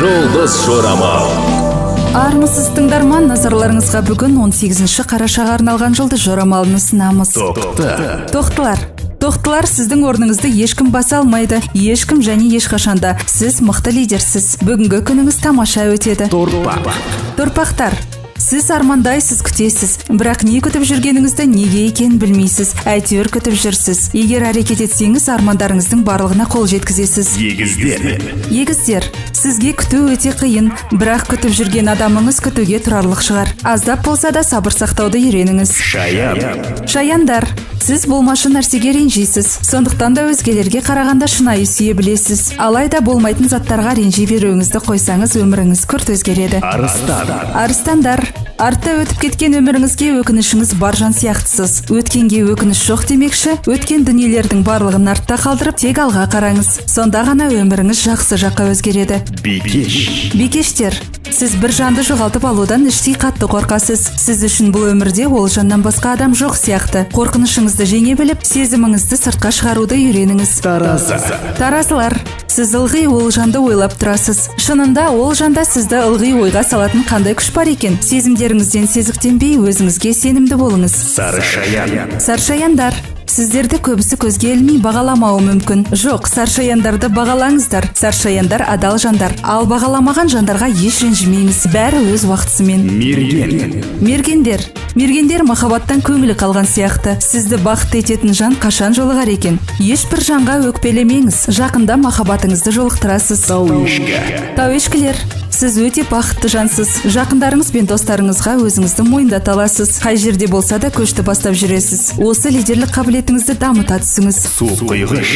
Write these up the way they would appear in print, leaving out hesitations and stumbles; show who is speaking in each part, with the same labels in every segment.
Speaker 1: Жұлдыз жорамал.
Speaker 2: Армысыз, тыңдарман! Назарларыңызға бүгін 18 қарашаға арналған жұлдыз жорамалын ұсынамыз.
Speaker 1: Тоқты.
Speaker 2: Тоқтылар, тоқтылар, сіздің орныңызды ешкім баса алмайды, ешкім және ешқашанда. Сіз мықты лидерсіз. Бүгінгі күніңіз тамаша өтеді.
Speaker 1: Торпақ.
Speaker 2: Торпақтар, сіз армандайсыз, күтесіз, бірақ не күтіп жүргеніңізді, неге екенін білмейсіз, әйтеуір күтіп жүрсіз. Егер әрекет етсеңіз, армандарыңыздың барлығына қол жеткізесіз.
Speaker 1: Егіздер.
Speaker 2: Егіздер, сізге күту өте қиын, бірақ күтіп жүрген адамыңыз күтуге тұрарлық шығар. Аздап болса да сабыр сақтауды үйреніңіз.
Speaker 1: Шаян.
Speaker 2: Шаяндар, сіз болмашы нәрсеге ренжисіз, сондықтан да өзгелерге қарағанда шынайы сүйе білесіз. Алайда болмайтын заттарға ренжи беруіңізді қойсаңыз, өміріңіз күрт өзгереді.
Speaker 1: Арыстан.
Speaker 2: Арыстандар, артта өтіп кеткен өміріңізге өкінішіңіз бар жан сияқтысыз. Өткенге өкініш жоқ демекші, өткен дүниелердің барлығын артта қалдырып, тек алға қараңыз. Сонда ғана өміріңіз жақсы жаққа өзгереді.
Speaker 1: Бикеш.
Speaker 2: Бикештер, сіз бір жанды жоғалтып алудан іштей қатты қорқасыз. Сіз үшін бұл өмірде ол жаннан басқа адам жоқ сияқты. Қорқынышыңызды жеңе біліп, сезіміңізді сыртқа шығаруды үйреніңіз.
Speaker 1: Таразы.
Speaker 2: Таразылар, сіз ылғи ол жанды ойлап тұрасыз. Шынында, ол жанда сізді ылғи ойға салатын қандай күш бар екен? Сезімдеріңізден сезіктенбей, өзіңізге сенімді болыңыз.
Speaker 1: Сары шаян.
Speaker 2: Саршаяндар, сіздерді көбісі көзге ілмей, бағаламауы мүмкін. Жоқ, саршаяндарды бағалаңыздар. Саршаяндар — адал жандар. Ал бағаламаған жандарға еш ренжімеңіз, бәрі өз уақытысымен.
Speaker 1: Мерген.
Speaker 2: Мергендер, мергендер махаббаттан көңілі қалған сияқты. Сізді бақытты ететін жан қашан жолығар екен? Ешбір жанға өкпелемеңіз, жақында махаббатыңызды жолықтырасыз.
Speaker 1: Тау ешкі.
Speaker 2: Тау ешкілер, сіз өте бақытты жансыз. Жақындарыңыз бен достарыңызға өзіңізді мойындата аласыз. Қай жерде болса да, көшті бастап жүресіз. Осы лидерлік қабілетіңізді дамыта түсіңіз.
Speaker 1: Су құйғыш.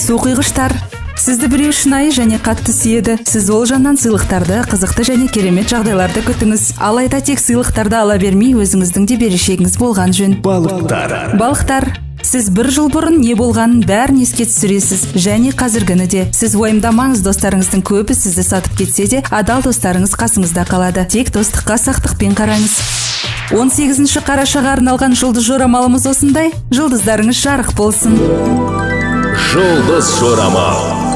Speaker 2: Суқұйғыштар, сізді біреу шынайы және қатты сүйеді. Сіз ол жаннан сыйлықтарды, қызықты және керемет жағдайларды күтіңіз. Алайда тек сыйлықтарды ала бермей, өзіңіздің де берешегіңіз болған жөн.
Speaker 1: Балықтар.
Speaker 2: Балықтар, сіз бір жыл бұрын не болғанын бәрін еске түсіресіз және қазіргіні де. Сіз уайымдамаңыз, достарыңыздың көбі сізді сатып кетсе де, адал достарыңыз қасыңызда қалады. Тек достыққа сақтықпен қараңыз. 18 қарашаға арналған жұлдыз жорамалымыз осындай. Жұлдыздарыңыз жарық болсын!
Speaker 1: Жұлдыз жорамал.